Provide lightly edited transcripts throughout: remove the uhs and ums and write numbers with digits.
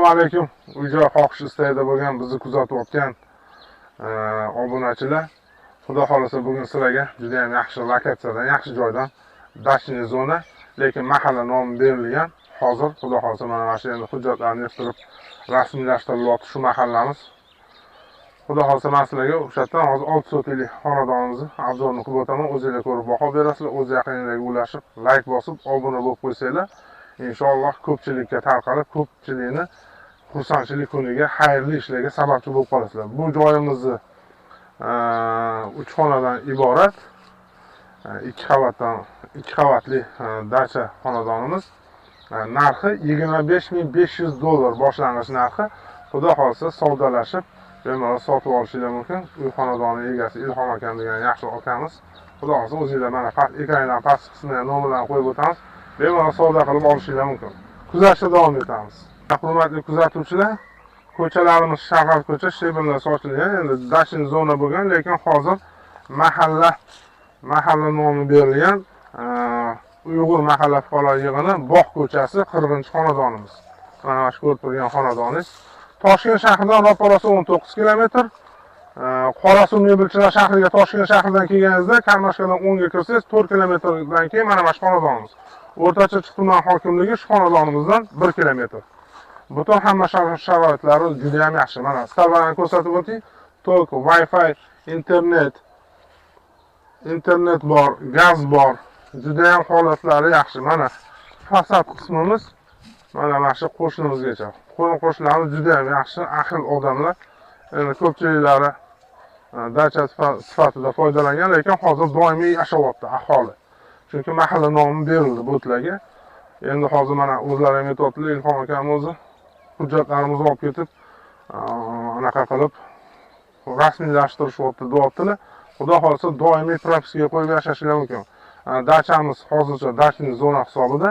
Assalomu alaykum. Uy-joy xohish istagida bo'lgan, bizni kuzatayotgan obunachilar. Xudo xohlasa, bugun sizlarga juda ham yaxshi lokatsiyadan, yaxshi joydan, дачный zona, lekin mahalla nomi berilgan. Hozir, Xudo xohlasa, mana shu endi hujjatlarni yig'ishtirib rasmiylashtirilyapti shu mahallamiz. Xudo xohlasa, man sizlarga o'sha yerdan hozir 6 sotixlik xonadonimizni обзор ini qilib o'taman. O'zinglar ko'rib baho berasizlar, o'z yaqininglarga ulashib, layk bosib, obuna bo'lib qo'ysanglar, inshaalloh ko'pchilikka tarqalib, ko'pchilikni xursandchilik kuniga, xayrli ishlarga sababchi bo'lib qolasizlar. Bu joyimizni uch xonadan iborat, ikki qavatdan, ikki qavatli dacha xonadonimiz. Narxi 25 500 dollar boshlang'ich narxi. Xudo xohlasa, savdolashib, bemalol sotib olishinglar mumkin. Uy xonadoni egasi Ilhom akam degan yaxshi akamiz. Xudo xohlasa, o'zinglar mana ekrandan past qismiga nomerlarni qo'yib o'tamiz. Bemalol savdo qilib olishinglar mumkin. Kuzatishda davom etamiz. Hurmatli kuzatuvchilar, ko'chalarimiz shag'al ko'cha, щебень lar sochilgan. Endi дачный zona bo'lgan, lekin hozir mahalla nomi berilgan Uyg'ur mahalla fuqarolar yig'ini, Bog' ko'chasi, 40 xonadonimiz. Mana shu ko'rib turgan xonadoningiz. Toshkent shahridan roppa-rosa 19 kilometr. Qorasuv mebelchilar shahriga Toshkent shahridan kelganingizda, Karmashkadan o'ngga kirsangiz, 4 kilometrdan keyin mana shu xonadonimiz. O'rta Chirchiq tuman hokimligi shu xonadonimizdan 1 kilometr. Butun hamma sharoitlari juda ham yaxshi. Mana столба ni ko'rsatib o'ting. Tok, Wi-Fi, internet bor, gaz bor. Juda ham holatlari yaxshi. Mana fasad qismimiz mana shu qo'shnimizgacha. Qo'ni qo'shnilarimiz juda ham yaxshi, ahil odamlar. Endi ko'pchiliklari dacha sifatida foydalangan, lekin hozir doimiy yashayapti aholi. Chunki mahalla nomi berildi bu yerlarga. Endi hozir mana o'zlari ham aytyaptilar, Ilhom akam o'zi hujjatlarimizni olib ketib, anaqa qilib rasmiylashtirishyapti deyaptilar. Xudo xohlasa, doimiy propiskaga qo'yib yashashlar mumkin. Dachamiz hozircha дачный zona hisobida,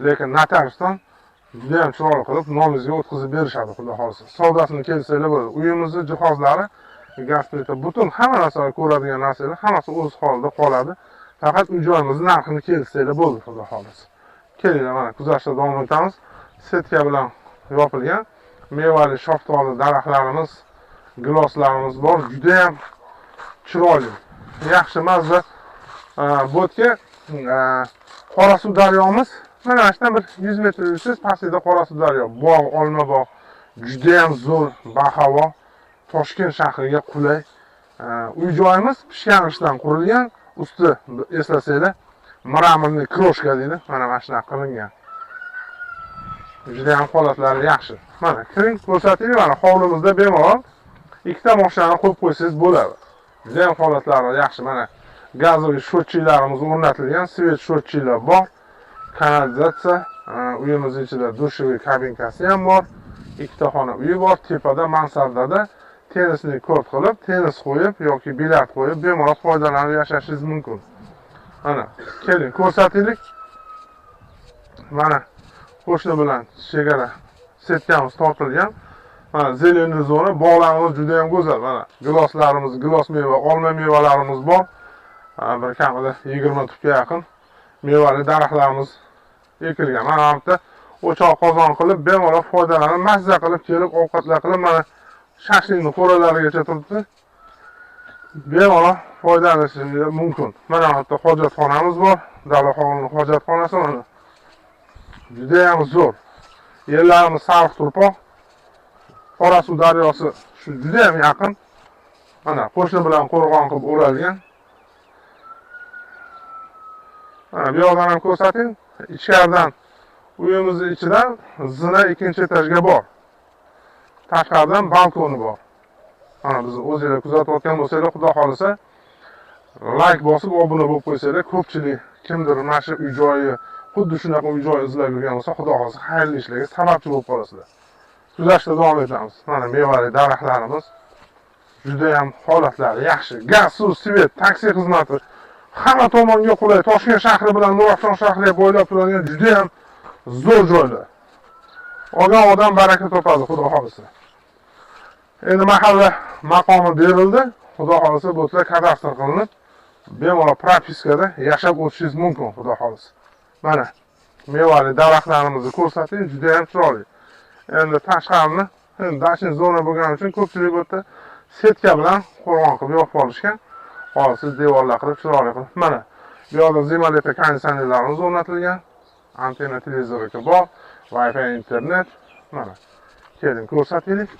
lekin notariusdan juda ham chiroyli qilib nomingizga o'tkazib berishadi, Xudo xohlasa. Savdosini kelsanglar bo'ladi. Uyimizni jihozlari, gaz plita, butun hamma narsalar, ko'radigan narsalar hammasi o'z holida qoladi. Faqat uy joyimizni narxini kelsanglar bo'ldi, Xudo xohlasa. Kelinglar, mana kuzatishda davom etamiz. Сетка bilan yopilgan mevali shaftoli daraxtlarimiz, giloslarimiz bor. Juda ham chiroyli. Yaxshi, mazza. Bu yerga Qorasuv daryomiz mana shu yerdan bir 100 metr yursangiz, pastida Qorasuv daryo, bog', olma bog', juda ham zo'r bahavo, Toshkent shahriga qulay. Uy joyimiz pishgan g'ishtdan qurilgan, usti, eslasanglar, мраморный крошка deydi, mana shunaqa qilingan. Juda ham holatlari yaxshi. Mana kiring, ko'rsating, mana hovlimizda bemalol ikkita mashinani qo'yib qo'ysangiz bo'ladi. Juda ham holatlari yaxshi. Mana газовый счетчик larimiz o'rnatilgan, свет счетчик lar bor, kanalizatsiya, uyimiz ichida душевой kabinkasi ham bor, ikkita xona uyi bor, tepada mansardada теннисный корт qilib, tennis qo'yib yoki bilyard qo'yib, bemalol foydalanib yashashingiz mumkin. Mana keling, ko'rsataylik. Mana qo'shni bilan chegara сетка miz tortilgan. Mana зеленый zona, bog'larimiz juda ham go'zal. Mana giloslarimiz, gilos meva, olma mevalarimiz bor. Bir kamida 20 tupga yaqin mevali daraxtlarimiz ekilgan. Mana bu yerda o'choq qozon qilib, bemalol foydalanib, mazza qilib kelib, ovqatlar qilib, mana shashlikni qo'ralarigacha turibdi. Bemalol foydalanish mumkin. Mana bu yerda hojatxonamiz bor. Dala hovlining hojatxonasi mana. Juda ham zo'r. Yerlarimiz sariq turpoq. Qorasuv daryosi shu juda ham yaqin. Mana qo'shni bilan qo'rg'on qilib o'ralgan. Mana bu yoqdan ham ko'rsating. Ichkaridan, uyimizni ichidan zina ikkinchi etajga bor. Tashqaridan balkoni bor. Mana bizni o'zinglar kuzatayotgan bo'lsanglar, Xudo xohlasa, layk bosib, obuna bo'lib qo'ysanglar, ko'pchilik kimdir mana shu uy joyi, xuddi shunaqa uy joy izlab yurgan bo'lsa, Xudo xohlasa, xayrli ishlarga sababchi bo'lib qolasizlar. Kuzatishda davom etamiz. Mana mevali daraxtlarimiz juda ham holatlari yaxshi. Gaz, suv, свет, taksi xizmati hamma tomonga qulay. Toshkent shahri bilan Nurafshon shahriga bo'ylab turadigan juda ham zo'r joylar. Olgan odam baraka topadi, Xudo xohlasa. Endi mahalla maqomi berildi. Xudo xohlasa, bu yerlar kadastr qilinib, bemalol propiskada yashab o'tishingiz mumkin, Xudo xohlasa. Mana mevali daraxtlarimizni ko'rsating, juda ham chiroyli. Endi tashqarini дачный zona bo'lgani uchun ko'pchilik bu yerda setka bilan qo'rg'on qilib yopib olishgan. Hozir devorlar qilib chiroyli qilib. Mana bu yoqda Zimaleta konditsionerlarimiz o'rnatilgan. Antenna televizori bor, Wi-Fi internet. Mana keling ko'rsataylik.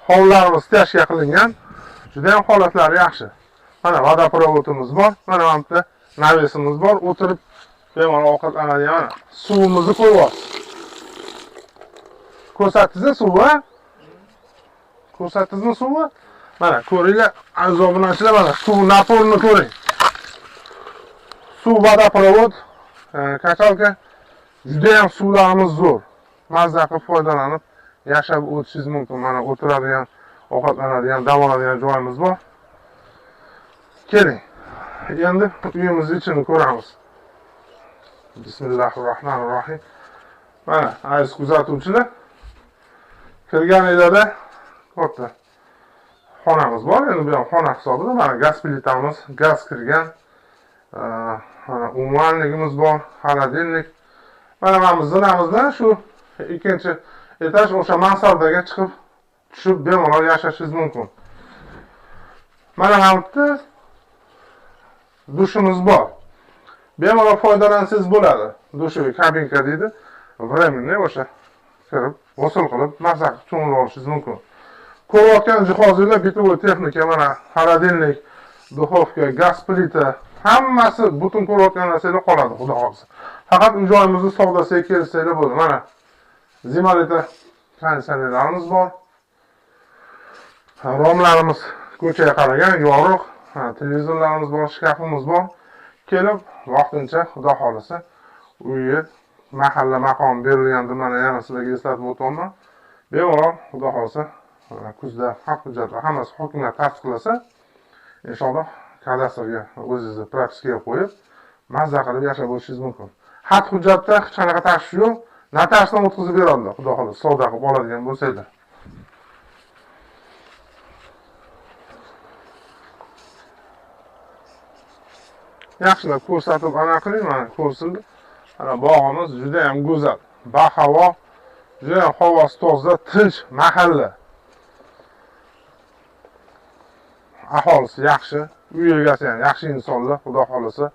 Hovlilarimiz стяжка qilingan. Juda ham holatlari yaxshi. Mana водопровод imiz bor. Mana bu yerda навес imiz bor. O'tirib bemalol ovqatlanadigan mana suvimizni qo'yyapmiz. Ko'rsatdingizmi suvi? Ko'rsatdingizmi suvi? Mana ko'ringlar, aziz obunachilar, mana suv напор ini ko'ring. Suv водопровод, качалка, juda ham suvlarimiz zo'r. Mazza qilib foydalanib yashab o'tishingiz mumkin. Mana o'tiradigan, ovqatlanadigan, dam oladigan joyimiz bor. Keling. Endi uyimiz ichini ko'ramiz. Bismillahirrohmanirrohim. Mana aziz kuzatuvchilar, kirganingizda katta xonamiz bor. Endi bu ham xona hisobida. Mana gaz plitamiz, gaz kirgan. Mana умывальник imiz bor, холодильник. Mana bu zinamizdan shu ikkinchi etaj o'sha mansardaga chiqib tushib bemalol yashashingiz mumkin. Mana bu yerda dushimiz bor. Bemalol foydalansangiz bo'ladi. Душевой кабинка deydi. Временный o'sha kirib, g'usl qilib, maza qilib cho'milib olishingiz mumkin. Ko'rayotgan jihozlar бытовой texnika, mana холодильник, духовка, gaz plita, hammasi butun ko'rayotgan narsalar qoladi, xudo xohlasa. Faqat uy joyimizni savdosiga kelsanglar bo'ldi. Mana Zimalita konditsionerlarimiz bor. Romlarimiz ko'chaga qaragan, yorug', televizorlarimiz bor, shkafimiz bor. Kelib vaqtincha xudo xohlasa uyi mahalla maqom berilganda mana yana sizlarga eslatib o'taman. Bemalol xudo xohlasa kuzda haq hujjatlar hammasi hokimlar tasdiqlasa, inshaalloh kadastrga o'zingizni propiskaga qo'yib, mazza qilib yashab o'tishingiz mumkin. Xat hujjatda hech qanaqa tashvish yo'q. Notariusdan o'tkazib beradilar, xudo xohlasa, savdo qilib oladigan bo'lsanglar. Yaxshilab ko'rsatib ana qiling, mana ko'rsildi. Mana bog'imiz juda ham go'zal. Bahavo, juda ham havosi toza, tinch mahalla. Aholisi yaxshi, uy egasi ham yaxshi insonlar, xudo xohlasa.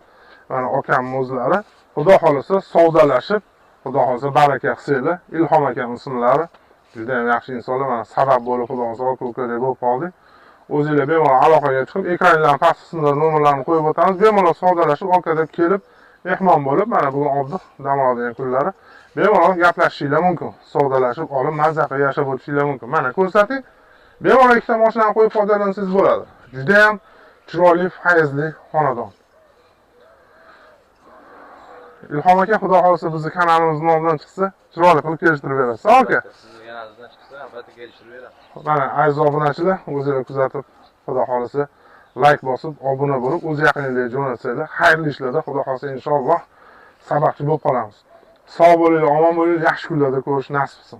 Mana akamning o'zlari, xudo xohlasa savdolashib, xudo xohlasa baraka qilsanglar, Ilhom akam ismlari juda ham yaxshi insonlar, mana sabab bo'lib xudo xohlasa aka-ukaday bo'lib qoldik. O'zinglar bemalol aloqaga chiqib, ekranlarning past qismida nomerlarni qo'yib o'tamiz. Bemalol savdolashib, aka deb kelib, mehmon bo'lib, mana bugun oddiy dam oladigan kunlari bemalol gaplashishinglar mumkin. Savdolashib olib, mazza qilib yashab o'tishinglar mumkin. Mana ko'rsating. Bemalol ikkita mashinani qo'yib foydalansangiz bo'ladi. Juda ham chiroyli, fayzli xonadon. Ilhom aka, xudo xohlasa bizni kanalimiz nomidan chiqsa, chiroyli qilib kelishtirib berasiz. Aka. Sizni kanalingizdan chiqsa, albatta kelishtirib beraman. Mana aziz obunachilar, o'zinglar kuzatib, xudo xohlasa like bosib, obuna bo'lib, o'z yaqininglarga jo'natsanglar, xayrli ishlarda xudo xohlasa inshaalloh sababchi bo'lib qolamiz. Sog' bo'linglar, omon bo'linglar, yaxshi kunlarda ko'rish nasib qilsin.